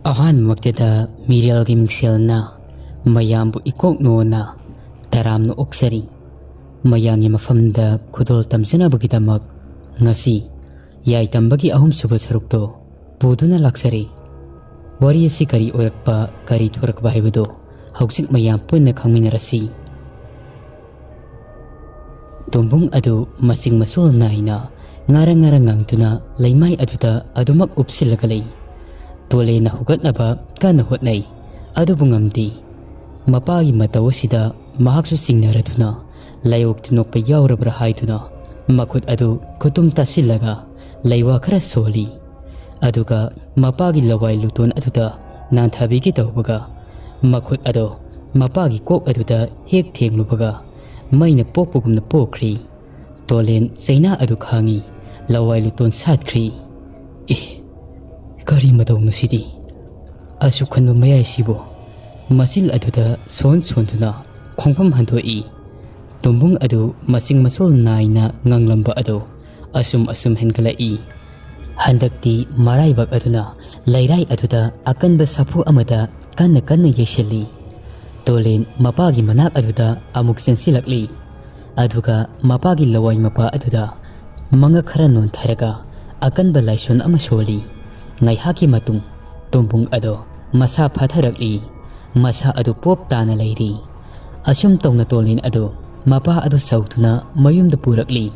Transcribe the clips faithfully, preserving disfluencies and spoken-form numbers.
ꯑꯍꯥꯟꯕꯃꯛꯇꯗ ꯃꯤꯔꯦꯜꯒꯤ ꯃꯤꯡꯁꯦꯜꯅ ꯃꯌꯥꯝꯕꯨ ꯏꯀꯣꯛ ꯅꯣꯟꯅ ꯇꯔꯥꯝꯅ ꯑꯣꯛꯆꯔꯤ꯫ ꯃꯌꯥꯝꯒꯤ ꯃꯐꯝꯗ ꯈꯨꯗꯣꯜ ꯇꯝꯖꯅꯕꯒꯤꯗꯃꯛ ꯉꯁꯤ ꯌꯥꯏꯇꯝꯕꯒꯤ ꯑꯍꯨꯝꯁꯨꯕ ꯁꯔꯨꯛꯇꯣ ꯄꯨꯗꯨꯅ ꯂꯥꯛꯆꯔꯤ꯫ ꯋꯥꯔꯤ ꯑꯁꯤ ꯀꯔꯤ ꯑꯣꯏꯔꯛꯄ, ꯀꯔꯤ ꯊꯣꯔꯛꯄ ꯍꯥꯏꯕꯗꯨ ꯍꯧꯖꯤꯛ ꯃꯌꯥꯝ ꯄꯨꯟꯅ ꯈꯪꯃꯤꯟꯅꯔꯁꯤ꯫ ꯇꯣꯝꯕꯨꯡ ꯑꯗꯨ ꯃꯆꯤꯡ ꯃꯆꯣꯜ ꯅꯥꯏꯅ ꯉꯥꯔꯪ ꯉꯥꯔꯪ ꯉꯪꯗꯨꯅ ꯂꯩꯃꯥꯏ ꯑꯗꯨꯗ ꯑꯗꯨꯃꯛ ꯎꯞꯁꯤꯜꯂꯒ ꯂꯩ꯫ ꯇꯣꯂꯦꯟꯅ ꯍꯧꯒꯠꯅꯕ ꯀꯟꯅ ꯍꯣꯠꯅꯩ, ꯑꯗꯨꯕꯨ ꯉꯝꯗꯦ꯫ ꯃꯄꯥꯒꯤ ꯃꯇꯧ ꯑꯁꯤꯗ ꯃꯍꯥꯛꯁꯨ ꯆꯤꯡꯅꯔꯗꯨꯅ ꯂꯥꯏꯑꯣꯛ ꯇꯤꯟꯑꯣꯛꯄ ꯌꯥꯎꯔꯕ꯭ꯔꯥ ꯍꯥꯏꯗꯨꯅ ꯃꯈꯨꯠ ꯑꯗꯨ ꯈꯨꯇꯨꯝ ꯇꯥꯁꯤꯜꯂꯒ ꯂꯩꯋꯥ ꯈꯔ ꯁꯣꯜꯂꯤ꯫ ꯑꯗꯨꯒ ꯃꯄꯥꯒꯤ ꯂꯋꯥꯏ ꯂꯨꯇꯣꯟ ꯑꯗꯨꯗ ꯅꯥꯟꯊꯕꯤꯒꯦ ꯇꯧꯕꯒ ꯃꯈꯨꯠ ꯑꯗꯣ ꯃꯄꯥꯒꯤ ꯀꯣꯛ ꯑꯗꯨꯗ ꯍꯦꯛ ꯊꯦꯡꯂꯨꯕꯒ ꯃꯩꯅ ꯄꯣꯛꯄꯒꯨꯝꯅ ꯄꯣꯛꯈ꯭ꯔꯤ꯫ ꯇꯣꯂꯦꯟ ꯆꯩꯅꯥ ꯑꯗꯨ ꯈꯥꯡꯉꯤ꯫ ꯂꯋꯥꯏ ꯂꯨꯇꯣꯟ ꯁꯥꯠꯈ꯭ꯔꯤ꯫ "ꯑꯦ, ꯀꯔꯤ ꯃꯇꯧꯅꯣ ꯁꯤꯗꯤ?" ꯑꯁꯨꯛ ꯈꯟꯕ ꯃꯌꯥꯏꯁꯤꯕꯨ ꯃꯆꯤꯜ ꯑꯗꯨꯗ ꯁꯣꯟ ꯁꯣꯟꯗꯨꯅ ꯈꯣꯡꯐꯝ ꯍꯟꯗꯣꯛꯏ꯫ ꯇꯣꯝꯕꯨꯡ ꯑꯗꯨ ꯃꯆꯤꯡ ꯃꯆꯣꯜ ꯅꯥꯏꯅ ꯉꯥꯡꯂꯝꯕ ꯑꯗꯨ ꯑꯁꯨꯝ ꯑꯁꯨꯝ ꯍꯦꯟꯒꯠꯂꯛꯏ꯫ ꯍꯟꯗꯛꯇꯤ ꯃꯔꯥꯏꯕꯛ ꯑꯗꯨꯅ ꯂꯩꯔꯥꯏ ꯑꯗꯨꯗ ꯑꯀꯟꯕ ꯁꯥꯐꯨ ꯑꯃꯗ ꯀꯟꯅ ꯀꯟꯅ ꯌꯩꯁꯤꯜꯂꯤ꯫ ꯇꯣꯂꯦꯟ ꯃꯄꯥꯒꯤ ꯃꯅꯥꯛ ꯑꯗꯨꯗ ꯑꯃꯨꯛ ꯆꯦꯟꯁꯤꯜꯂꯛꯂꯤ꯫ ꯑꯗꯨꯒ ꯃꯄꯥꯒꯤ ꯂꯋꯥꯏ ꯃꯄꯥ ꯑꯗꯨꯗ ꯃꯉꯛ ꯈꯔ ꯅꯣꯟꯊꯔꯒ ꯑꯀꯟꯕ ꯂꯥꯏꯁꯣꯟ ꯑꯃ ꯁꯣꯜꯂꯤ꯫ ꯉꯥꯏꯍꯥꯛꯀꯤ ꯃꯇꯨꯡ ꯇꯣꯝꯕꯨꯡ ꯑꯗꯣ ꯃꯁꯥ ꯐꯥꯊꯔꯛꯂꯤ꯫ ꯃꯁꯥ ꯑꯗꯨ ꯄꯣꯞ ꯇꯥꯅ ꯂꯩꯔꯤ꯫ ꯑꯁꯨꯝ ꯇꯧꯅ ꯇꯣꯂꯦꯟ ꯑꯗꯨ ꯃꯄꯥ ꯑꯗꯨ ꯁꯧꯗꯨꯅ ꯃꯌꯨꯝꯗ ꯄꯨꯔꯛꯂꯤ꯫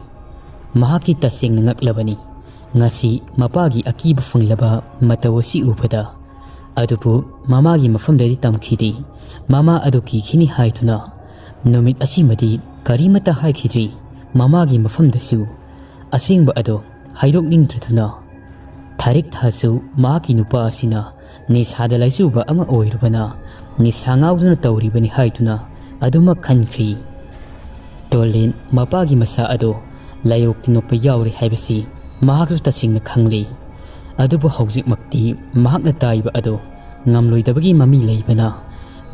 ꯃꯍꯥꯛꯀꯤ ꯇꯁꯦꯡꯅ ꯉꯛꯂꯕꯅꯤ꯫ ꯉꯁꯤ ꯃꯄꯥꯒꯤ ꯑꯀꯤꯕ ꯐꯪꯂꯕ ꯃꯇꯧ ꯑꯁꯤ ꯎꯕꯗ꯫ ꯑꯗꯨꯕꯨ ꯃꯃꯥꯒꯤ ꯃꯐꯝꯗꯗꯤ ꯇꯝꯈꯤꯗꯦ꯫ ꯃꯃꯥ ꯑꯗꯨ ꯀꯤꯈꯤꯅꯤ ꯍꯥꯏꯗꯨꯅ ꯅꯨꯃꯤꯠ ꯑꯁꯤꯃꯗꯤ ꯀꯔꯤꯃꯠꯇ ꯍꯥꯏꯈꯤꯗ꯭ꯔꯤ꯫ ꯃꯃꯥꯒꯤ ꯃꯐꯝꯗꯁꯨ ꯑꯁꯦꯡꯕ ꯑꯗꯨ ꯍꯥꯏꯗꯣꯛꯅꯤꯡꯗ꯭ꯔꯗꯨꯅ ꯊꯥꯔꯤꯛ ꯊꯥꯁꯨ ꯃꯍꯥꯛꯀꯤ ꯅꯨꯄꯥ ꯑꯁꯤꯅ ꯅꯤꯁꯥꯗ ꯂꯥꯏꯆꯨꯕ ꯑꯃ ꯑꯣꯏꯔꯨꯕꯅ ꯅꯤꯁꯥ ꯉꯥꯎꯗꯨꯅ ꯇꯧꯔꯤꯕꯅꯤ ꯍꯥꯏꯗꯨꯅ ꯑꯗꯨꯃꯛ ꯈꯟꯈ꯭ꯔꯤ꯫ ꯇꯣꯂꯤꯟ ꯃꯄꯥꯒꯤ ꯃꯁꯥ ꯑꯗꯨ ꯂꯥꯏꯑꯣꯛ ꯇꯤꯟꯅꯣꯛꯄ ꯌꯥꯎꯔꯦ ꯍꯥꯏꯕꯁꯤ ꯃꯍꯥꯛꯁꯨ ꯇꯁꯦꯡꯅ ꯈꯪꯂꯤ꯫ ꯑꯗꯨꯕꯨ ꯍꯧꯖꯤꯛꯃꯛꯇꯤ ꯃꯍꯥꯛꯅ ꯇꯥꯏꯕ ꯑꯗꯨ ꯉꯝꯂꯣꯏꯗꯕꯒꯤ ꯃꯃꯤ ꯂꯩꯕꯅ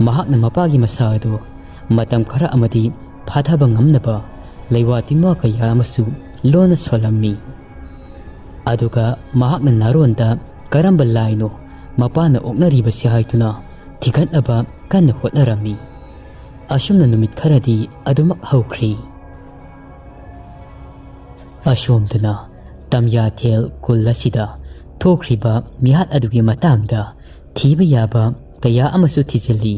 ꯃꯍꯥꯛꯅ ꯃꯄꯥꯒꯤ ꯃꯁꯥ ꯑꯗꯨ ꯃꯇꯝ ꯈꯔ ꯑꯃꯗꯤ ꯐꯥꯊꯕ ꯉꯝꯅꯕ ꯂꯩꯋꯥ ꯇꯤꯟꯋꯥ ꯀꯌꯥ ꯑꯃꯁꯨ ꯂꯣꯟꯅ ꯁꯣꯜꯂꯝꯃꯤ꯫ ꯑꯗꯨꯒ ꯃꯍꯥꯛꯅ ꯅꯥꯔꯣꯟꯗ ꯀꯔꯝꯕ ꯂꯥꯏꯅꯣ ꯃꯄꯥꯅ ꯑꯣꯛꯅꯔꯤꯕꯁꯤ ꯍꯥꯏꯗꯨꯅ ꯊꯤꯒꯠꯅꯕ ꯀꯟꯅ ꯍꯣꯠꯅꯔꯝꯃꯤ꯫ ꯑꯁꯨꯝꯅ ꯅꯨꯃꯤꯠ ꯈꯔꯗꯤ ꯑꯗꯨꯃꯛ ꯍꯧꯈ꯭ꯔꯤ꯫ ꯑꯁꯣꯝꯗꯅ ꯇꯝꯌꯥꯊꯦꯜ ꯀꯨꯜ ꯑꯁꯤꯗ ꯊꯣꯛꯈ꯭ꯔꯤꯕ ꯃꯤꯍꯥꯠ ꯑꯗꯨꯒꯤ ꯃꯇꯥꯡꯗ ꯊꯤꯕ ꯌꯥꯕ ꯀꯌꯥ ꯑꯃꯁꯨ ꯊꯤꯖꯤꯜꯂꯤ꯫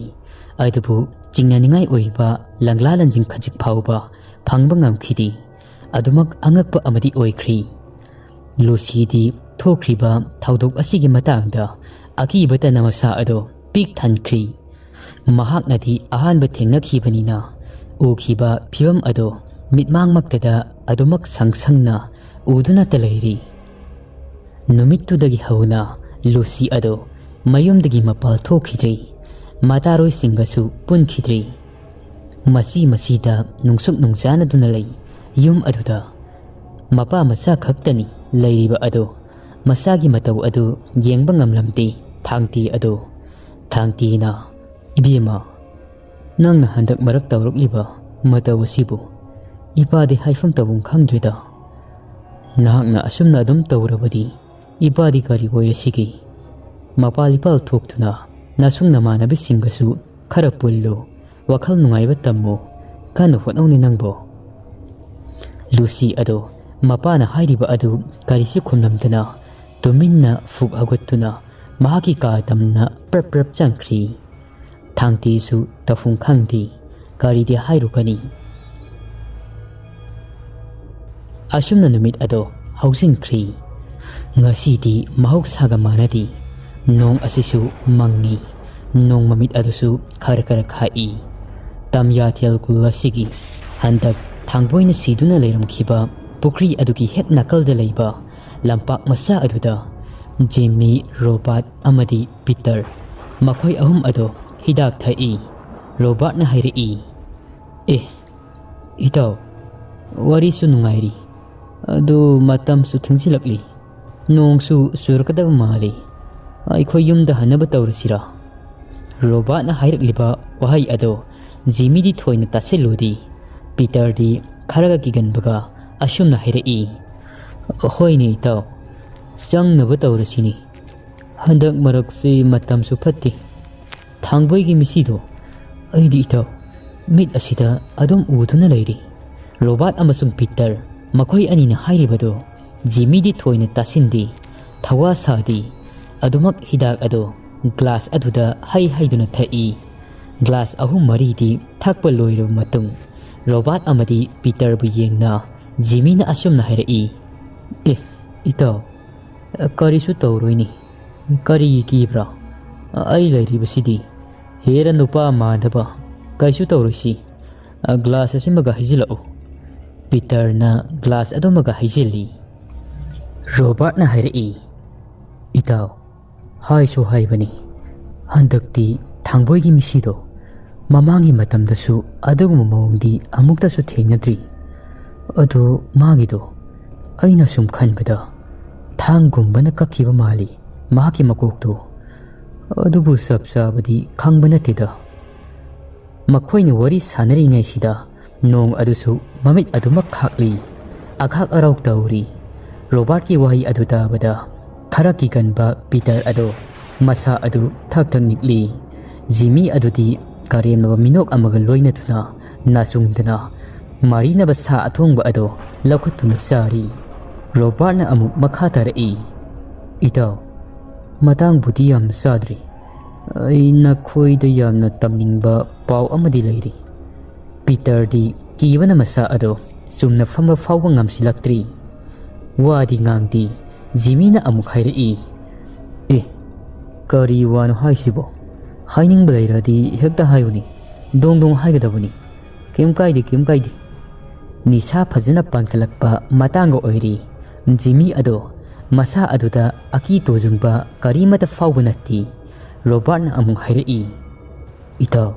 ꯑꯗꯨꯕꯨ ꯆꯤꯡꯅꯅꯤꯡꯉꯥꯏ ꯑꯣꯏꯕ ꯂꯪꯂꯥ ꯂꯟꯖꯤꯡ ꯈꯖꯤꯛ ꯐꯥꯎꯕ ꯐꯪꯕ ꯉꯝꯈꯤꯗꯦ꯫ ꯑꯗꯨꯃꯛ ꯑꯉꯛꯄ ꯑꯃꯗꯤ ꯑꯣꯏꯈ꯭ꯔꯤ꯫ ꯂꯨꯁꯤꯗꯤ ꯊꯣꯛꯈ꯭ꯔꯤꯕ ꯊꯧꯗꯣꯛ ꯑꯁꯤꯒꯤ ꯃꯇꯥꯡꯗ ꯑꯀꯤꯕꯇꯅ ꯃꯁꯥ ꯑꯗꯣ ꯄꯤꯛ ꯊꯟꯈ꯭ꯔꯤ꯫ ꯃꯍꯥꯛꯅꯗꯤ ꯑꯍꯥꯟꯕ ꯊꯦꯡꯅꯈꯤꯕꯅꯤꯅ ꯎꯈꯤꯕ ꯐꯤꯚꯝ ꯑꯗꯣ ꯃꯤꯠꯃꯥꯡꯃꯛꯇꯗ ꯑꯗꯨꯃꯛ ꯁꯪ ꯁꯪꯅ ꯎꯗꯨꯅꯇ ꯂꯩꯔꯤ꯫ ꯅꯨꯃꯤꯠꯇꯨꯗꯒꯤ ꯍꯧꯅ ꯂꯨꯁꯤ ꯑꯗꯣ ꯃꯌꯨꯝꯗꯒꯤ ꯃꯄꯥꯜ ꯊꯣꯛꯈꯤꯗ꯭ꯔꯤ꯫ ꯃꯇꯥꯔꯣꯏꯁꯤꯡꯒꯁꯨ ꯄꯨꯟꯈꯤꯗ꯭ꯔꯤ꯫ ꯃꯁꯤ ꯃꯁꯤꯗ ꯅꯨꯡꯁꯨꯛ ꯅꯨꯡꯖꯥꯅꯗꯨꯅ ꯂꯩ꯫ ꯌꯨꯝ ꯑꯗꯨꯗ ꯃꯄꯥ ꯃꯆꯥ ꯈꯛꯇꯅꯤ ꯂꯩꯔꯤꯕ ꯑꯗꯨ꯫ ꯃꯆꯥꯒꯤ ꯃꯇꯧ ꯑꯗꯨ ꯌꯦꯡꯕ ꯉꯝꯂꯝꯗꯦ ꯊꯥꯡꯇꯤ ꯑꯗꯨ꯫ ꯊꯥꯡꯇꯤꯅ, "ꯏꯕꯦꯝꯃ, ꯅꯪꯅ ꯍꯟꯗꯛ ꯃꯔꯛ ꯇꯧꯔꯛꯂꯤꯕ ꯃꯇꯧ ꯑꯁꯤꯕꯨ ꯏꯄꯥꯗꯤ ꯍꯥꯏꯐꯝ ꯇꯧꯐꯝ ꯈꯪꯗ꯭ꯔꯦꯗ꯫ ꯅꯍꯥꯛꯅ ꯑꯁꯨꯝꯅ ꯑꯗꯨꯝ ꯇꯧꯔꯕꯗꯤ ꯏꯄꯥꯗꯤ ꯀꯔꯤ ꯑꯣꯏꯔꯁꯤꯒꯦ? ꯃꯄꯥꯜ ꯏꯄꯥꯜ ꯊꯣꯛꯇꯨꯅ ꯅꯁꯨꯡ ꯅꯃꯥꯟꯅꯕꯤꯁꯤꯡꯒꯁꯨ ꯈꯔ ꯄꯨꯜꯂꯨ, ꯋꯥꯈꯜ ꯅꯨꯡꯉꯥꯏꯕ ꯇꯝꯃꯨ, ꯀꯟꯅ ꯍꯣꯠꯅꯧꯅꯦ ꯅꯪꯕꯣ꯫" ꯂꯨꯁꯤ ꯑꯗꯣ ꯃꯄꯥꯅ ꯍꯥꯏꯔꯤꯕ ꯑꯗꯨ ꯀꯔꯤꯁꯨ ꯈꯨꯝꯂꯝꯗꯅ ꯇꯨꯃꯤꯟꯅ ꯐꯨꯛ ꯍꯧꯒꯠꯇꯨꯅ ꯃꯍꯥꯛꯀꯤ ꯀꯥ ꯇꯝꯅ ꯄ꯭ꯔꯞ ꯄ꯭ꯔꯞ ꯆꯪꯈ꯭ꯔꯤ꯫ ꯊꯥꯡꯇꯤꯁꯨ ꯇꯧꯐꯝ ꯈꯪꯗꯦ꯫ ꯀꯔꯤꯗꯤ ꯍꯥꯏꯔꯨꯒꯅꯤ? ꯑꯁꯨꯝꯅ ꯅꯨꯃꯤꯠ ꯑꯗꯣ ꯍꯧꯖꯤꯟꯈ꯭ꯔꯤ꯫ ꯉꯁꯤꯗꯤ ꯃꯍꯧꯁꯥꯒ ꯃꯥꯟꯅꯗꯦ꯫ ꯅꯣꯡ ꯑꯁꯤꯁꯨ ꯃꯪꯉꯤ꯫ ꯅꯣꯡ ꯃꯃꯤꯠ ꯑꯗꯨꯁꯨ ꯈꯔ ꯈꯔ ꯈꯥꯛꯏ꯫ ꯇꯝꯌꯥꯊꯦꯜ ꯈꯨꯜ ꯑꯁꯤꯒꯤ ꯍꯟꯗꯛ ꯊꯥꯡꯕꯣꯏꯅ ꯁꯤꯗꯨꯅ ꯂꯩꯔꯝꯈꯤꯕ ꯄꯨꯈ꯭ꯔꯤ ꯑꯗꯨꯒꯤ ꯍꯦꯛ ꯅꯥꯀꯜꯗ ꯂꯩꯕ ꯂꯝꯄꯥꯛ ꯃꯆꯥ ꯑꯗꯨꯗ ꯖꯤꯝꯃꯤ, ꯔꯣꯕꯥꯔꯠ ꯑꯃꯗꯤ ꯄꯤꯇꯔ, ꯃꯈꯣꯏ ꯑꯍꯨꯝ ꯑꯗꯣ ꯍꯤꯗꯥꯛ ꯊꯛꯏ꯫ ꯔꯣꯕꯥꯔꯠꯅ ꯍꯥꯏꯔꯛꯏ, "ꯑꯦ, ꯏꯇꯥꯎ, ꯋꯥꯔꯤꯁꯨ ꯅꯨꯡꯉꯥꯏꯔꯤ, ꯑꯗꯨ ꯃꯇꯝꯁꯨ ꯊꯦꯡꯖꯤꯜꯂꯛꯂꯤ꯫ ꯅꯣꯡꯁꯨ ꯆꯨꯔꯛꯀꯗꯕ ꯃꯥꯜꯂꯤ꯫ ꯑꯩꯈꯣꯏ ꯌꯨꯝꯗ ꯍꯟꯅꯕ ꯇꯧꯔꯁꯤꯔꯥ?" ꯔꯣꯕꯥꯔꯠꯅ ꯍꯥꯏꯔꯛꯂꯤꯕ ꯋꯥꯍꯩ ꯑꯗꯣ ꯖꯤꯃꯤꯗꯤ ꯊꯣꯏꯅ ꯇꯥꯁꯤꯜꯂꯨꯗꯦ꯫ ꯄꯤꯇꯔꯗꯤ ꯈꯔꯒ ꯀꯤꯒꯟꯕꯒ ꯑꯁꯨꯝꯅ ꯍꯥꯏꯔꯛꯏ, "ꯍꯣꯏꯅꯦ ꯏꯇꯥꯎ, ꯆꯪꯅꯕ ꯇꯧꯔꯁꯤꯅꯦ꯫ ꯍꯟꯗꯛ ꯃꯔꯛꯁꯤ ꯃꯇꯝꯁꯨ ꯐꯠꯇꯦ꯫ ꯊꯥꯡꯕꯣꯏꯒꯤ ꯃꯤꯁꯤꯗꯣ ꯑꯩꯗꯤ ꯏꯇꯥꯎ ꯃꯤꯠ ꯑꯁꯤꯗ ꯑꯗꯨꯝ ꯎꯗꯨꯅ ꯂꯩꯔꯤ꯫ ꯔꯣꯕꯥꯔꯠ ꯑꯃꯁꯨꯡ ꯄꯤꯇꯔ ꯃꯈꯣꯏ ꯑꯅꯤꯅ ꯍꯥꯏꯔꯤꯕꯗꯨ ꯖꯤꯃꯤꯗꯤ ꯊꯣꯏꯅ ꯇꯥꯁꯤꯟꯗꯦ, ꯊꯋꯥ ꯁꯥꯗꯦ꯫ ꯑꯗꯨꯃꯛ ꯍꯤꯗꯥꯛ ꯑꯗꯨ ꯒ꯭ꯂꯥꯁ ꯑꯗꯨꯗ ꯍꯩ ꯍꯩꯗꯨꯅ ꯊꯛꯏ꯫ ꯒ꯭ꯂꯥꯁ ꯑꯍꯨꯝ ꯃꯔꯤꯗꯤ ꯊꯛꯄ ꯂꯣꯏꯔꯕ ꯃꯇꯨꯡ, ꯔꯣꯕꯥꯔꯠ ꯑꯃꯗꯤ ꯄꯤꯇꯔꯕꯨ ꯌꯦꯡꯅ ꯖꯤꯃꯤꯅ ꯑꯁꯨꯝꯅ ꯍꯥꯏꯔꯛꯏ, "ꯑꯦ, ꯏꯇꯥꯎ, ꯀꯔꯤꯁꯨ ꯇꯧꯔꯣꯏꯅꯤ꯫ ꯀꯔꯤꯒꯤ ꯀꯤꯕ꯭ꯔꯥ? ꯑꯩ ꯂꯩꯔꯤꯕꯁꯤꯗꯤ꯫ ꯍꯦꯔ ꯅꯨꯄꯥ ꯃꯥꯟꯗꯕ, ꯀꯩꯁꯨ ꯇꯧꯔꯣꯏꯁꯤ꯫ ꯒ꯭ꯂꯥꯁ ꯑꯁꯤꯃꯒ ꯍꯩꯖꯤꯜꯂꯛꯎ꯫" ꯄꯤꯇꯔꯅ ꯒ꯭ꯂꯥꯁ ꯑꯗꯨꯃꯒ ꯍꯩꯖꯤꯜꯂꯤ꯫ ꯔꯣꯕꯥꯔꯠꯅ ꯍꯥꯏꯔꯛꯏ, "ꯏꯇꯥꯎ, ꯍꯥꯏꯁꯨ ꯍꯥꯏꯕꯅꯤ, ꯍꯟꯗꯛꯇꯤ ꯊꯥꯡꯕꯣꯏꯒꯤ ꯃꯤꯁꯤꯗꯣ ꯃꯃꯥꯡꯒꯤ ꯃꯇꯝꯗꯁꯨ ꯑꯗꯨꯒꯨꯝꯕ ꯃꯑꯣꯡꯗꯤ ꯑꯃꯨꯛꯇꯁꯨ ꯊꯦꯡꯅꯗ꯭ꯔꯤ꯫ ꯑꯗꯣ ꯃꯥꯒꯤꯗꯣ ꯑꯩꯅ ꯁꯨꯝ ꯈꯟꯕꯗ ꯊꯥꯡꯒꯨꯝꯕꯅ ꯀꯛꯈꯤꯕ ꯃꯥꯜꯂꯤ ꯃꯍꯥꯛꯀꯤ ꯃꯀꯣꯛꯇꯣ꯫ ꯑꯗꯨꯕꯨ ꯆꯞ ꯆꯥꯕꯗꯤ ꯈꯪꯕ ꯅꯠꯇꯦꯗ꯫" ꯃꯈꯣꯏꯅ ꯋꯥꯔꯤ ꯁꯥꯟꯅꯔꯤꯉꯩꯁꯤꯗ ꯅꯣꯡ ꯑꯗꯨꯁꯨ ꯃꯃꯤꯠ ꯑꯗꯨꯃꯛ ꯈꯥꯛꯂꯤ꯫ ꯑꯈꯥꯛ ꯑꯔꯥꯎ ꯇꯧꯔꯤ꯫ ꯔꯣꯕꯥꯔꯠꯀꯤ ꯋꯥꯍꯩ ꯑꯗꯨ ꯇꯥꯕꯗ ꯈꯔ ꯀꯤꯒꯟꯕ ꯄꯤꯇꯔ ꯑꯗꯣ ꯃꯁꯥ ꯑꯗꯨ ꯊꯛ ꯊꯛ ꯅꯤꯛꯂꯤ꯫ ꯖꯤꯃꯤ ꯑꯗꯨꯗꯤ ꯀꯔꯦꯝꯅꯕ ꯃꯤꯅꯣꯛ ꯑꯃꯒ ꯂꯣꯏꯅꯗꯨꯅ ꯅꯥꯆꯨꯡꯗꯅ ꯃꯥꯔꯤꯅꯕ ꯁꯥ ꯑꯊꯣꯡꯕ ꯑꯗꯣ ꯂꯧꯈꯠꯇꯨꯅ ꯆꯥꯔꯤ꯫ ꯔꯣꯕꯥꯔꯠꯅ ꯑꯃꯨꯛ ꯃꯈꯥ ꯇꯥꯔꯛꯏ, "ꯏꯇꯥꯎ, ꯃꯇꯥꯡꯕꯨꯗꯤ ꯌꯥꯝꯅ ꯆꯥꯗ꯭ꯔꯤ꯫ ꯑꯩ ꯅꯈꯣꯏꯗ ꯌꯥꯝꯅ ꯇꯝꯅꯤꯡꯕ ꯄꯥꯎ ꯑꯃꯗꯤ ꯂꯩꯔꯤ꯫" ꯄꯤꯇꯔꯗꯤ ꯀꯤꯕꯅ ꯃꯁꯥ ꯑꯗꯣ ꯆꯨꯝꯅ ꯐꯝꯕ ꯐꯥꯎꯕ ꯉꯝꯁꯤꯜꯂꯛꯇ꯭ꯔꯤ꯫ ꯋꯥꯗꯤ ꯉꯥꯡꯗꯦ꯫ ꯖꯤꯃꯤꯅ ꯑꯃꯨꯛ ꯍꯥꯏꯔꯛꯏ, "ꯑꯦ, ꯀꯔꯤ ꯋꯥꯅꯣ ꯍꯥꯏꯁꯤꯕꯣ? ꯍꯥꯏꯅꯤꯡꯕ ꯂꯩꯔꯗꯤ ꯍꯦꯛꯇ ꯍꯥꯏꯌꯨꯅꯦ꯫ ꯗꯣꯡ ꯗꯣꯡ ꯍꯥꯏꯒꯗꯕꯅꯤ꯫ ꯀꯩꯝ ꯀꯥꯏꯗꯦ, ꯀꯩꯝ ꯀꯥꯏꯗꯦ꯫" ꯅꯤꯁꯥ ꯐꯖꯅ ꯄꯥꯟꯈꯠꯂꯛꯄ ꯃꯇꯥꯡꯒ ꯑꯣꯏꯔꯤ꯫ ꯖꯤꯃꯤ ꯑꯗꯣ ꯃꯁꯥ ꯑꯗꯨꯗ ꯑꯀꯤ ꯇꯨꯖꯨꯡꯕ ꯀꯔꯤꯃꯠꯇ ꯐꯥꯎꯕ ꯅꯠꯇꯦ꯫ ꯔꯣꯕꯥꯔꯠꯅ ꯑꯃꯨꯛ ꯍꯥꯏꯔꯛꯏ, "ꯏꯇꯥꯎ,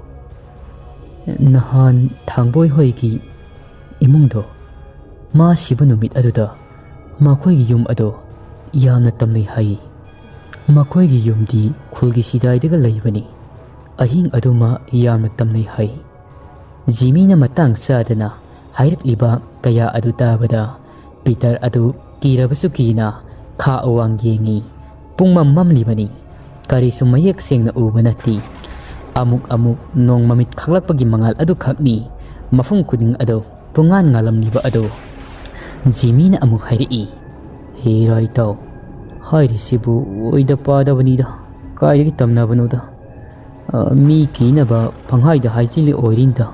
ꯅꯍꯥꯟ ꯊꯥꯡꯕꯣꯏ ꯍꯣꯏꯒꯤ ꯏꯃꯨꯡꯗꯣ, ꯃꯥ ꯁꯤꯕ ꯅꯨꯃꯤꯠ ꯑꯗꯨꯗ ꯃꯈꯣꯏꯒꯤ ꯌꯨꯝ ꯑꯗꯣ ꯌꯥꯝꯅ ꯇꯝꯅꯩ ꯍꯥꯏ꯫ ꯃꯈꯣꯏꯒꯤ ꯌꯨꯝꯗꯤ ꯈꯨꯜꯒꯤ ꯁꯤꯗꯥꯏꯗꯒ ꯂꯩꯕꯅꯤ꯫ ꯑꯍꯤꯡ ꯑꯗꯨꯃ ꯌꯥꯝꯅ ꯇꯝꯅꯩ ꯍꯥꯏ꯫" ꯖꯤꯃꯤꯅ ꯃꯇꯥꯡ ꯆꯥꯗꯅ ꯍꯥꯏꯔꯛꯂꯤꯕ ꯀꯌꯥ ꯑꯗꯨ ꯇꯥꯕꯗ ꯄꯤꯇꯔ ꯑꯗꯨ ꯀꯤꯔꯕꯁꯨ ꯀꯤꯅ ꯈꯥ ꯑꯋꯥꯡ ꯌꯦꯡꯉꯤ꯫ ꯄꯨꯡꯃꯝ ꯃꯝꯂꯤꯕꯅꯤ꯫ ꯀꯔꯤꯁꯨ ꯃꯌꯦꯛ ꯁꯦꯡꯅ ꯎꯕ ꯅꯠꯇꯦ꯫ ꯑꯃꯨꯛ ꯑꯃꯨꯛ ꯅꯣꯡ ꯃꯃꯤꯠ ꯈꯥꯛꯂꯛꯄꯒꯤ ꯃꯉꯥꯜ ꯑꯗꯨꯈꯛꯅꯤ ꯃꯐꯝ ꯈꯨꯗꯤꯡ ꯑꯗꯨ ꯄꯨꯡꯉꯥꯟ ꯉꯥꯜꯂꯝꯂꯤꯕ ꯑꯗꯨ꯫ ꯖꯤꯃꯤꯅ ꯑꯃꯨꯛ ꯍꯥꯏꯔꯛꯏ, "ꯍꯦꯔꯥ ꯏꯇꯥꯎ, ꯍꯥꯏꯔꯤꯁꯤꯕꯨ ꯑꯣꯏꯗ ꯄꯥꯗꯕꯅꯤꯗ, ꯀꯥꯏꯗꯒꯤ ꯇꯝꯅꯕꯅꯣꯗ? ꯑ, ꯃꯤ ꯀꯤꯅꯕ ꯄꯪꯍꯥꯏꯗ ꯍꯥꯏꯖꯤꯜꯂꯤ ꯑꯣꯏꯔꯤꯅꯤꯗ꯫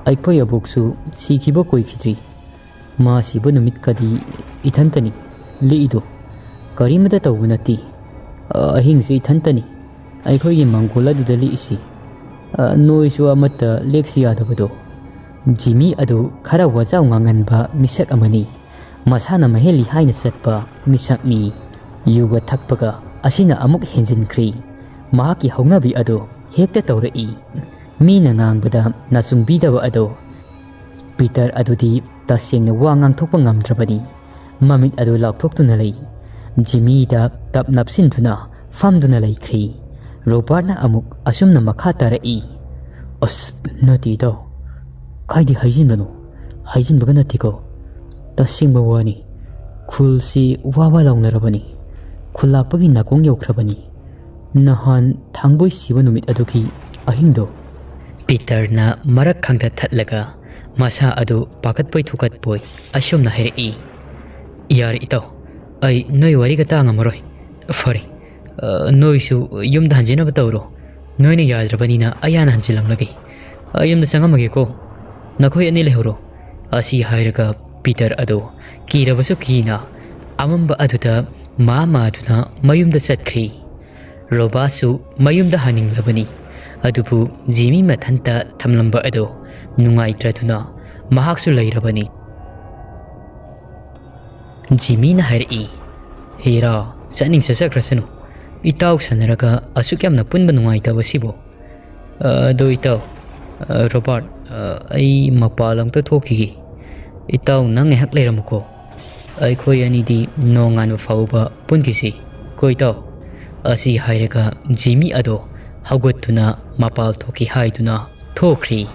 ꯑꯩꯈꯣꯏ ꯑꯕꯣꯛꯁꯨ ꯁꯤꯈꯤꯕ ꯀꯨꯏꯈꯤꯗ꯭ꯔꯤ꯫ ꯃꯥ ꯁꯤꯕ ꯅꯨꯃꯤꯠꯀꯗꯤ ꯏꯊꯟꯇꯅꯤ ꯂꯤꯛꯏꯗꯣ꯫ ꯀꯔꯤꯃꯇ ꯇꯧꯕ ꯅꯠꯇꯦ꯫ ꯑ, ꯑꯍꯤꯡꯁꯦ ꯏꯊꯟꯇꯅꯤ ꯑꯩꯈꯣꯏꯒꯤ ꯃꯪꯒꯣꯜ ꯑꯗꯨꯗ ꯂꯤꯛꯏꯁꯤ꯫ ꯑ, ꯅꯣꯏꯁꯨ ꯑꯃꯠꯇ ꯂꯦꯛꯁꯤ ꯌꯥꯗꯕꯗꯣ?" ꯖꯤꯃꯤ ꯑꯗꯨ ꯈꯔ ꯋꯥꯖꯥꯎ ꯉꯥꯡꯒꯟꯕ ꯃꯤꯁꯛ ꯑꯃꯅꯤ꯫ ꯃꯁꯥꯅ ꯃꯍꯦꯜꯂꯤ ꯍꯥꯏꯅ ꯆꯠꯄ ꯃꯤꯁꯛꯅꯤ꯫ ꯌꯨꯒ ꯊꯛꯄꯒ ꯑꯁꯤꯅ ꯑꯃꯨꯛ ꯍꯦꯟꯖꯤꯟꯈ꯭ꯔꯤ꯫ ꯃꯍꯥꯛꯀꯤ ꯍꯧꯅꯕꯤ ꯑꯗꯨ ꯍꯦꯛꯇ ꯇꯧꯔꯛꯏ꯫ ꯃꯤꯅ ꯉꯥꯡꯕꯗ ꯅꯥꯆꯨꯡꯕꯤꯗꯕ ꯑꯗꯣ꯫ ꯄꯤꯇꯔ ꯑꯗꯨꯗꯤ ꯇꯁꯦꯡꯅ ꯋꯥ ꯉꯥꯡꯊꯣꯛꯄ ꯉꯝꯗ꯭ꯔꯕꯅꯤ꯫ ꯃꯃꯤꯠ ꯑꯗꯨ ꯂꯥꯎꯊꯣꯛꯇꯨꯅ ꯂꯩ꯫ ꯖꯤꯃꯤꯗ ꯇꯞ ꯅꯞꯁꯤꯟꯗꯨꯅ ꯐꯝꯗꯨꯅ ꯂꯩꯈ꯭ꯔꯤ꯫ ꯔꯣꯕꯥꯔꯠꯅ ꯑꯃꯨꯛ ꯑꯁꯨꯝꯅ ꯃꯈꯥ ꯇꯥꯔꯛꯏ, "ꯑꯁ, ꯅꯠꯇꯦ ꯏꯇꯥꯎ, ꯀꯥꯏꯗꯤ ꯍꯥꯏꯖꯤꯟꯕꯅꯣ? ꯍꯥꯏꯖꯤꯟꯕꯒ ꯅꯠꯇꯦꯀꯣ꯫ ꯇꯁꯦꯡꯕ ꯋꯥꯅꯤ꯫ ꯈꯨꯜꯁꯤ ꯋꯥ ꯋꯥ ꯂꯥꯎꯅꯔꯕꯅꯤ꯫ ꯈꯨꯜꯂꯥꯛꯄꯒꯤ ꯅꯥꯀꯣꯡ ꯌꯧꯈ꯭ꯔꯕꯅꯤ꯫ ꯅꯍꯥꯟ ꯊꯥꯡꯕꯣꯏ ꯁꯤꯕ ꯅꯨꯃꯤꯠ ꯑꯗꯨꯒꯤ ꯑꯍꯤꯡꯗꯣ꯫" ꯄꯤꯇꯔꯅ ꯃꯔꯛ ꯈꯪꯗ ꯊꯠꯂꯒ ꯃꯁꯥ ꯑꯗꯨ ꯄꯥꯈꯠꯄꯣꯏ ꯊꯨꯀꯠꯄꯣꯏ ꯑꯁꯨꯝꯅ ꯍꯥꯏꯔꯛꯏ, "ꯌꯥꯔꯦ ꯏꯇꯥꯎ, ꯑꯩ ꯅꯣꯏ ꯋꯥꯔꯤꯒ ꯇꯥ ꯉꯝꯃꯔꯣꯏ꯫ ꯐꯔꯦ, ꯑ, ꯅꯣꯏꯁꯨ ꯌꯨꯝꯗ ꯍꯟꯖꯤꯟꯅꯕ ꯇꯧꯔꯣ꯫ ꯅꯣꯏꯅ ꯌꯥꯗ꯭ꯔꯕꯅꯤꯅ ꯑꯩ ꯍꯥꯟꯅ ꯍꯟꯖꯤꯜꯂꯝꯂꯒꯦ꯫ ꯑꯩ ꯌꯨꯝꯗ ꯆꯪꯉꯝꯃꯒꯦꯀꯣ꯫ ꯅꯈꯣꯏ ꯑꯅꯤ ꯂꯩꯍꯧꯔꯣ꯫" ꯑꯁꯤ ꯍꯥꯏꯔꯒ ꯄꯤꯇꯔ ꯑꯗꯨ ꯀꯤꯔꯕꯁꯨ ꯀꯤꯅ ꯑꯃꯝꯕ ꯑꯗꯨꯗ ꯃꯥ ꯃꯥꯗꯨꯅ ꯃꯌꯨꯝꯗ ꯆꯠꯈ꯭ꯔꯤ꯫ ꯔꯣꯕꯥꯁꯨ ꯃꯌꯨꯝꯗ ꯍꯟꯅꯤꯡꯂꯕꯅꯤ꯫ ꯑꯗꯨꯕꯨ ꯖꯤꯃꯤ ꯃꯊꯟꯇ ꯊꯝꯂꯝꯕ ꯑꯗꯨ ꯅꯨꯡꯉꯥꯏꯇ꯭ꯔꯗꯨꯅ ꯃꯍꯥꯛꯁꯨ ꯂꯩꯔꯕꯅꯤ꯫ ꯖꯤꯃꯤꯅ ꯍꯥꯏꯔꯛꯏ, "ꯍꯦꯔꯥ, ꯆꯠꯅꯤꯡ ꯆꯠꯆꯈ꯭ꯔꯁꯅꯨ꯫ ꯏꯇꯥꯎ ꯁꯥꯟꯅꯔꯒ ꯑꯁꯨꯛ ꯌꯥꯝꯅ ꯄꯨꯟꯕ ꯅꯨꯡꯉꯥꯏꯇꯕꯁꯤꯕꯨ꯫ ꯑ, ꯑꯗꯣ ꯏꯇꯥꯎ, ꯑ, ꯔꯣꯕꯥꯔꯠ, ꯑ, ꯑꯩ ꯃꯄꯥꯜ ꯑꯝꯇ ꯊꯣꯛꯈꯤꯒꯦ꯫ ꯏꯇꯥꯎ, ꯅꯪ ꯉꯥꯏꯍꯥꯛ ꯂꯩꯔꯝꯃꯨꯀꯣ꯫ ꯑꯩꯈꯣꯏ ꯑꯅꯤꯗꯤ ꯅꯣꯡꯉꯥꯟꯕ ꯐꯥꯎꯕ ꯄꯨꯟꯈꯤꯁꯤ꯫ ꯀꯣ ꯏꯇꯥꯎ?" ꯑꯁꯤ ꯍꯥꯏꯔꯒ ꯖꯤꯃꯤ ꯑꯗꯣ ꯍꯧꯒꯠꯇꯨꯅ ꯃꯄꯥꯜ ꯊꯣꯛꯈꯤ ꯍꯥꯏꯗꯨꯅ ꯊꯣꯛꯈ꯭ꯔꯤ꯫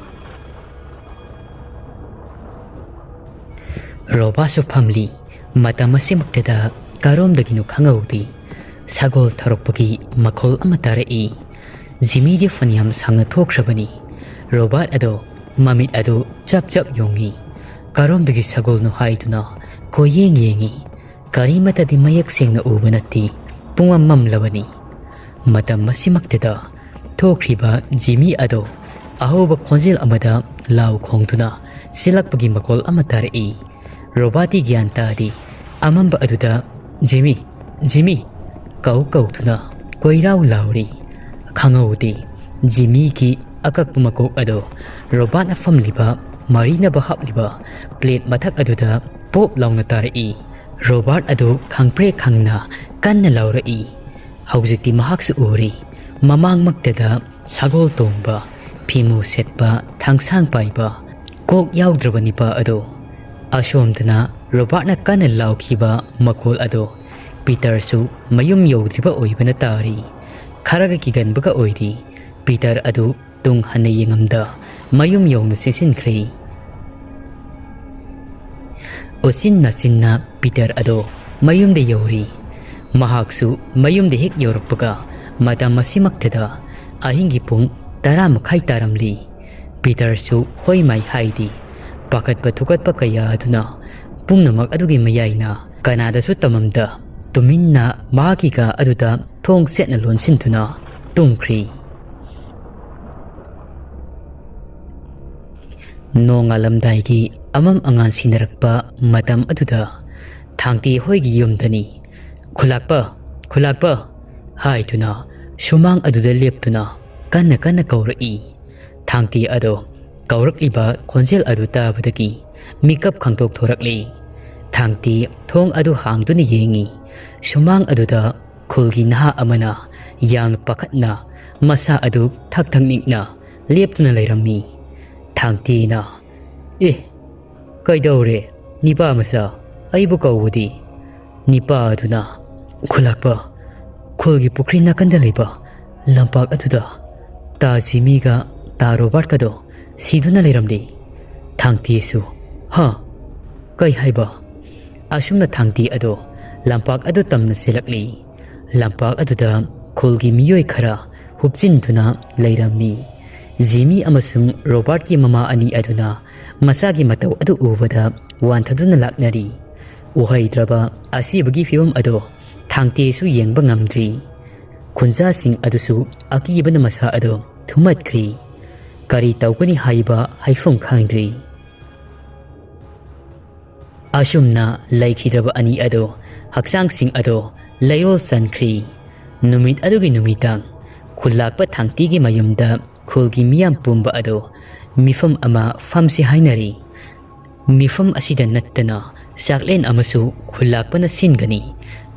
ꯔꯣꯕꯥꯁꯨ ꯐꯝꯂꯤ꯫ ꯃꯇꯝ ꯑꯁꯤꯃꯛꯇꯗ ꯀꯔꯣꯝꯗꯒꯤꯅꯣ ꯈꯪꯍꯧꯗꯦ꯫ ꯁꯒꯣꯜ ꯊꯧꯔꯛꯄꯒꯤ ꯃꯈꯣꯜ ꯑꯃ ꯇꯥꯔꯛꯏ꯫ ꯖꯤꯃꯤꯗꯤ ꯐꯅꯌꯥꯝ ꯁꯥꯡꯅ ꯊꯣꯛꯈ꯭ꯔꯕꯅꯤ꯫ ꯔꯣꯕꯥꯔꯠ ꯑꯗꯣ ꯃꯃꯤꯠ ꯑꯗꯨ ꯆꯞ ꯆꯞ ꯌꯣꯡꯉꯤ꯫ ꯀꯔꯣꯝꯗꯒꯤ ꯁꯒꯣꯜꯅꯣ ꯍꯥꯏꯗꯨꯅ ꯀꯣꯏꯌꯦꯡ ꯌꯦꯡꯉꯤ꯫ ꯀꯔꯤꯃꯠꯇꯗꯤ ꯃꯌꯦꯛ ꯁꯦꯡꯅ ꯎꯕ ꯅꯠꯇꯦ꯫ ꯄꯨꯡꯃꯝ ꯃꯝꯂꯕꯅꯤ꯫ ꯃꯇꯝ ꯑꯁꯤꯃꯛꯇꯗ ꯊꯣꯛꯈ꯭ꯔꯤꯕ ꯖꯤꯃꯤ ꯑꯗꯣ ꯑꯍꯧꯕ ꯈꯣꯟꯖꯦꯜ ꯑꯃꯗ ꯂꯥꯎ ꯈꯣꯡꯗꯨꯅ ꯆꯦꯜꯂꯛꯄꯒꯤ ꯃꯈꯣꯜ ꯑꯃ ꯇꯥꯔꯛꯏ꯫ ꯔꯣꯕꯥꯔꯠꯇꯤ ꯒ꯭ꯌꯥꯟ ꯇꯥꯗꯦ꯫ ꯑꯃꯝꯕ ꯑꯗꯨꯗ "ꯖꯤꯃꯤ! ꯖꯤꯃꯤ!" ꯀꯧ ꯀꯧꯗꯨꯅ ꯀꯣꯏꯔꯥꯎ ꯂꯥꯎꯔꯤ꯫ ꯈꯪꯍꯧꯗꯦ, ꯖꯤꯃꯤꯒꯤ ꯑꯀꯛꯄ ꯃꯀꯣꯛ ꯑꯗꯣ ꯔꯣꯕꯥꯔꯠꯅ ꯐꯝꯂꯤꯕ ꯃꯔꯤꯅꯕ ꯍꯥꯞꯂꯤꯕ ꯄ꯭ꯂꯦꯠ ꯃꯊꯛ ꯑꯗꯨꯗ ꯄꯣꯞ ꯂꯥꯎꯅ ꯇꯥꯔꯛꯏ꯫ ꯔꯣꯕꯥꯔꯠ ꯑꯗꯨ ꯈꯪꯄ꯭ꯔꯦꯛ ꯈꯪꯅ ꯀꯟꯅ ꯂꯥꯎꯔꯛꯏ꯫ ꯍꯧꯖꯤꯛꯇꯤ ꯃꯍꯥꯛꯁꯨ ꯎꯔꯤ꯫ ꯃꯃꯥꯡꯃꯛꯇꯗ ꯁꯒꯣꯜ ꯇꯣꯡꯕ, ꯐꯤꯃꯨ ꯁꯦꯠꯄ, ꯊꯥꯡꯁꯥꯡ ꯄꯥꯏꯕ, ꯀꯣꯛ ꯌꯥꯎꯗ꯭ꯔꯕ ꯅꯤꯄꯥ ꯑꯗꯣ꯫ ꯑꯁꯣꯝꯗꯅ ꯔꯣꯕꯥꯔꯠꯅ ꯀꯟꯅ ꯂꯥꯎꯈꯤꯕ ꯃꯈꯣꯜ ꯑꯗꯣ ꯄꯤꯇꯔꯁꯨ ꯃꯌꯨꯝ ꯌꯧꯗ꯭ꯔꯤꯕ ꯑꯣꯏꯕꯅ ꯇꯥꯔꯤ꯫ ꯈꯔꯒ ꯀꯤꯒꯟꯕꯒ ꯑꯣꯏꯔꯤ꯫ ꯄꯤꯇꯔ ꯑꯗꯨ ꯇꯨꯡ ꯍꯟꯅ ꯌꯦꯡꯉꯝꯗ ꯃꯌꯨꯝ ꯌꯧꯅ ꯆꯦꯟꯁꯤꯟꯈ꯭ꯔꯦ꯫ ꯎꯆꯤꯟ ꯅꯥꯆꯤꯟꯅ ꯄꯤꯇꯔ ꯑꯗꯣ ꯃꯌꯨꯝꯗ ꯌꯧꯔꯤ꯫ ꯃꯍꯥꯛꯁꯨ ꯃꯌꯨꯝꯗ ꯍꯦꯛ ꯌꯧꯔꯛꯄꯒ ꯃꯇꯝ ꯑꯁꯤꯃꯛꯇꯗ ꯑꯍꯤꯡꯒꯤ ꯄꯨꯡ ꯇꯔꯥ ꯃꯈꯥꯏ ꯇꯥꯔꯝꯂꯤ꯫ ꯄꯤꯇꯔꯁꯨ ꯍꯣꯏ ꯃꯥꯏ ꯍꯥꯏꯗꯤ꯫ ꯄꯥꯈꯠꯄ ꯊꯨꯀꯠꯄ ꯀꯌꯥ ꯑꯗꯨꯅ ꯄꯨꯝꯅꯃꯛ ꯑꯗꯨꯒꯤ ꯃꯌꯥꯏꯅ ꯀꯅꯥꯗꯁꯨ ꯇꯝꯃꯝꯗ ꯇꯨꯃꯤꯟꯅ ꯃꯍꯥꯛꯀꯤ ꯀꯥ ꯑꯗꯨꯗ ꯊꯣꯡ ꯆꯦꯠꯅ ꯂꯣꯟꯁꯤꯟꯗꯨꯅ ꯇꯨꯝꯈ꯭ꯔꯤ꯫ ꯅꯣꯡꯉꯥꯜꯂꯝꯗꯥꯏꯒꯤ ꯑꯃꯝ ꯑꯉꯥꯟ ꯁꯤꯟꯅꯔꯛꯄ ꯃꯇꯝ ꯑꯗꯨꯗ ꯊꯥꯡꯇꯤ ꯍꯣꯏꯒꯤ ꯌꯨꯝꯗꯅꯤ꯫ "ꯈꯨꯂꯥꯛꯄ! ꯈꯨꯂꯥꯛꯄ!" ꯍꯥꯏꯗꯨꯅ ꯁꯨꯃꯥꯡ ꯑꯗꯨꯗ ꯂꯦꯞꯇꯨꯅ ꯀꯟꯅ ꯀꯟꯅ ꯀꯧꯔꯛꯏ꯫ ꯊꯥꯡꯇꯤ ꯑꯗꯣ ꯀꯧꯔꯛꯂꯤꯕ ꯈꯣꯟꯖꯦꯜ ꯑꯗꯨ ꯇꯥꯕꯗꯒꯤ ꯃꯤꯀꯞ ꯈꯪꯇꯣꯛ ꯊꯣꯔꯛꯂꯤ꯫ ꯊꯥꯡꯇꯤ ꯊꯣꯡ ꯑꯗꯨ ꯍꯥꯡꯗꯨꯅ ꯌꯦꯡꯉꯤ꯫ ꯁꯨꯃꯥꯡ ꯑꯗꯨꯗ ꯈꯨꯜꯒꯤ ꯅꯍꯥ ꯑꯃꯅ ꯌꯥꯝꯅ ꯄꯥꯈꯠꯅ ꯃꯁꯥ ꯑꯗꯨ ꯊꯛ ꯊꯛ ꯅꯤꯛꯅ ꯂꯦꯞꯇꯨꯅ ꯂꯩꯔꯝꯃꯤ꯫ ꯊꯥꯡꯇꯤꯅ, "ꯑꯦ, ꯀꯩꯗꯧꯔꯦ, ꯅꯤꯄꯥ ꯃꯆꯥ? ꯑꯩꯕꯨ ꯀꯧꯕꯗꯤ?" ꯅꯤꯄꯥ ꯑꯗꯨꯅ, "ꯈꯨꯂꯥꯛꯄ, ꯈꯨꯜꯒꯤ ꯄꯨꯈ꯭ꯔꯤ ꯅꯥꯀꯟꯗ ꯂꯩꯕ ꯂꯝꯄꯥꯛ ꯑꯗꯨꯗ ꯇꯥ ꯖꯤꯃꯤꯒ ꯇꯥ ꯔꯣꯕꯥꯔꯠꯀꯗꯣ ꯁꯤꯗꯨꯅ ꯂꯩꯔꯝꯂꯤ꯫" ꯊꯥꯡꯇꯤꯁꯨ, "ꯍꯥ? ꯀꯩ ꯍꯥꯏꯕ?" ꯑꯁꯨꯝꯅ ꯊꯥꯡꯇꯤ ꯑꯗꯣ ꯂꯝꯄꯥꯛ ꯑꯗꯨ ꯇꯝꯅ ꯆꯦꯜꯂꯛꯂꯤ꯫ ꯂꯝꯄꯥꯛ ꯑꯗꯨꯗ ꯈꯨꯜꯒꯤ ꯃꯤꯑꯣꯏ ꯈꯔ ꯍꯨꯞꯆꯤꯟꯗꯨꯅ ꯂꯩꯔꯝꯃꯤ꯫ ꯖꯤꯃꯤ ꯑꯃꯁꯨꯡ ꯔꯣꯕꯥꯔꯠꯀꯤ ꯃꯃꯥ ꯑꯅꯤ ꯑꯗꯨꯅ ꯃꯆꯥꯒꯤ ꯃꯇꯧ ꯑꯗꯨ ꯎꯕꯗ ꯋꯥꯟꯊꯗꯨꯅ ꯂꯥꯛꯅꯔꯤ꯫ ꯎꯍꯩꯗ꯭ꯔꯕ ꯑꯁꯤꯕꯒꯤ ꯐꯤꯕꯝ ꯑꯗꯨ ꯊꯥꯡꯇꯦꯁꯨ ꯌꯦꯡꯕ ꯉꯝꯗ꯭ꯔꯤ꯫ ꯈꯨꯟꯖꯥꯁꯤꯡ ꯑꯗꯨꯁꯨ ꯑꯀꯤꯕꯅ ꯃꯁꯥ ꯑꯗꯨ ꯊꯨꯝꯃꯠꯈ꯭ꯔꯤ꯫ ꯀꯔꯤ ꯇꯧꯒꯅꯤ ꯍꯥꯏꯕ ꯍꯥꯏꯐꯝ ꯈꯪꯗ꯭ꯔꯤ꯫ ꯑꯁꯨꯝꯅ ꯂꯩꯈꯤꯗ꯭ꯔꯕ ꯑꯅꯤ ꯑꯗꯨ ꯍꯛꯆꯥꯡꯁꯤꯡ ꯑꯗꯨ ꯂꯩꯔꯣꯜ ꯆꯟꯈ꯭ꯔꯤ꯫ ꯅꯨꯃꯤꯠ ꯑꯗꯨꯒꯤ ꯅꯨꯃꯤꯗꯥꯡ ꯈꯨꯜꯂꯥꯛꯄ ꯊꯥꯡꯇꯤꯒꯤ ꯃꯌꯨꯝꯗ ꯈꯨꯜꯒꯤ ꯃꯤꯌꯥꯝ ꯄꯨꯝꯕ ꯑꯗꯨ ꯃꯤꯐꯝ ꯑꯃ ꯐꯝꯁꯤ ꯍꯥꯏꯅꯔꯤ꯫ ꯃꯤꯐꯝ ꯑꯁꯤꯗ ꯅꯠꯇꯅ ꯆꯥꯛꯂꯦꯟ ꯑꯃꯁꯨ ꯈꯨꯜꯂꯥꯛꯄꯅ ꯁꯤꯟꯒꯅꯤ꯫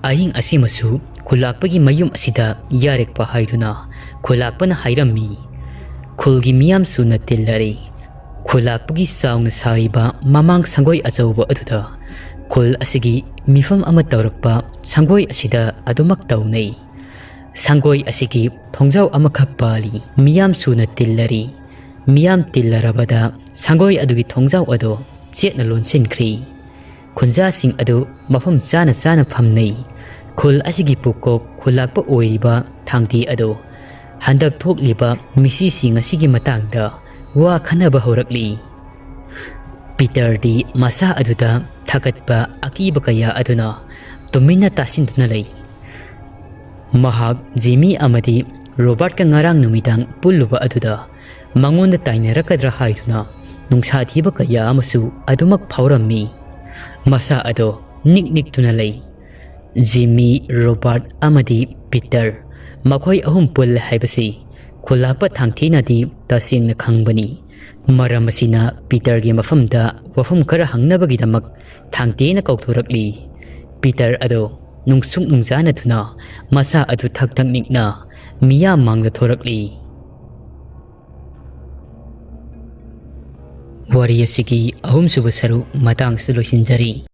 ꯑꯍꯤꯡ ꯑꯁꯤꯃꯁꯨ ꯈꯨꯜꯂꯥꯛꯄꯒꯤ ꯃꯌꯨꯝ ꯑꯁꯤꯗ ꯌꯥꯔꯦꯛꯄ ꯍꯥꯏꯗꯨꯅ ꯈꯨꯜꯂꯥꯛꯄꯅ ꯍꯥꯏꯔꯝꯃꯤ꯫ ꯈꯨꯜꯒꯤ ꯃꯤꯌꯥꯝꯁꯨꯅ ꯇꯤꯜꯂꯔꯤ꯫ ꯈꯨꯜꯂꯥꯛꯄꯒꯤ ꯆꯥꯎꯅ ꯁꯥꯔꯤꯕ ꯃꯃꯥꯡ ꯁꯪꯒꯣꯏ ꯑꯆꯧꯕ ꯑꯗꯨꯗ ꯈꯨꯜ ꯑꯁꯤꯒꯤ ꯃꯤꯐꯝ ꯑꯃ ꯇꯧꯔꯛꯄ ꯁꯪꯒꯣꯏ ꯑꯁꯤꯗ ꯑꯗꯨꯃꯛ ꯇꯧꯅꯩ꯫ ꯁꯪꯒꯣꯏ ꯑꯁꯤꯒꯤ ꯊꯣꯡꯖꯥꯎ ꯑꯃꯈꯛ ꯄꯥꯜꯂꯤ꯫ ꯃꯤꯌꯥꯝ ꯁꯨꯅ ꯇꯤꯜꯂꯔꯤ꯫ ꯃꯤꯌꯥꯝ ꯇꯤꯜꯂꯔꯕꯗ ꯁꯪꯒꯣꯏ ꯑꯗꯨꯒꯤ ꯊꯣꯡꯖꯥꯎ ꯑꯗꯨ ꯆꯦꯠꯅ ꯂꯣꯟꯁꯤꯟꯈ꯭ꯔꯤ꯫ ꯈꯨꯟꯖꯥꯁꯤꯡ ꯑꯗꯨ ꯃꯐꯝ ꯆꯥꯅ ꯆꯥꯅ ꯐꯝꯅꯩ꯫ ꯈꯨꯜ ꯑꯁꯤꯒꯤ ꯄꯨꯀꯣꯛ ꯈꯨꯜꯂꯥꯛꯄ ꯑꯣꯏꯔꯤꯕ ꯊꯥꯡꯇꯤ ꯑꯗꯨ ꯍꯟꯗꯛ ꯊꯣꯛꯂꯤꯕ ꯃꯤꯁꯤꯁꯤꯡ ꯑꯁꯤꯒꯤ ꯃꯇꯥꯡꯗ ꯋꯥ ꯈꯟꯅꯕ ꯍꯧꯔꯛꯂꯤ꯫ ꯄꯤꯇꯔꯗꯤ ꯃꯁꯥ ꯑꯗꯨꯗ ꯊꯥꯒꯠꯄ ꯑꯀꯤꯕ ꯀꯌꯥ ꯑꯗꯨꯅ ꯇꯨꯃꯤꯟꯅ ꯇꯥꯁꯤꯟꯗꯨꯅ ꯂꯩ꯫ ꯃꯍꯥꯛ ꯖꯤꯃꯤ ꯑꯃꯗꯤ ꯔꯣꯕꯥꯔꯠꯀ ꯉꯔꯥꯡ ꯅꯨꯃꯤꯗꯥꯡ ꯄꯨꯜꯂꯨꯕ ꯑꯗꯨꯗ ꯃꯉꯣꯟꯗ ꯇꯥꯏꯅꯔꯛꯀꯗ꯭ꯔꯥ ꯍꯥꯏꯗꯨꯅ ꯅꯨꯡꯁꯥ ꯊꯤꯕ ꯀꯌꯥ ꯑꯃꯁꯨ ꯑꯗꯨꯃꯛ ꯐꯥꯎꯔꯝꯃꯤ꯫ ꯃꯁꯥ ꯑꯗꯣ ꯅꯤꯛ ꯅꯤꯛꯇꯨꯅ ꯂꯩ꯫ ꯖꯤꯃꯤ, ꯔꯣꯕꯥꯔꯠ ꯑꯃꯗꯤ ꯄꯤꯇꯔ, ꯃꯈꯣꯏ ꯑꯍꯨꯝ ꯄꯨꯜꯂꯦ ꯍꯥꯏꯕꯁꯤ ꯈꯨꯜꯂꯥꯛꯄ ꯊꯥꯡꯊꯤꯅꯗꯤ ꯇꯁꯦꯡꯅ ꯈꯪꯕꯅꯤ꯫ ꯃꯔꯝ ꯑꯁꯤꯅ ꯄꯤꯇꯔꯒꯤ ꯃꯐꯝꯗ ꯋꯥꯐꯝ ꯈꯔ ꯍꯪꯅꯕꯒꯤꯗꯃꯛ ꯊꯥꯡꯇꯦꯅ ꯀꯧꯊꯣꯔꯛꯂꯤ꯫ ꯄꯤꯇꯔ ꯑꯗꯣ ꯅꯨꯡꯁꯨꯛ ꯅꯨꯡꯖꯥꯅꯗꯨꯅ ꯃꯁꯥ ꯑꯗꯨ ꯊꯛ ꯊꯛ ꯅꯤꯛꯅ ꯃꯤꯌꯥꯝ ꯃꯥꯡꯗ ꯊꯣꯔꯛꯂꯤ꯫ ꯋꯥꯔꯤ ꯑꯁꯤꯒꯤ ꯑꯍꯨꯝꯁꯨꯕ ꯁꯔꯨꯛ ꯃꯇꯥꯡꯁꯤꯗ ꯂꯣꯏꯁꯤꯟꯖꯔꯤ꯫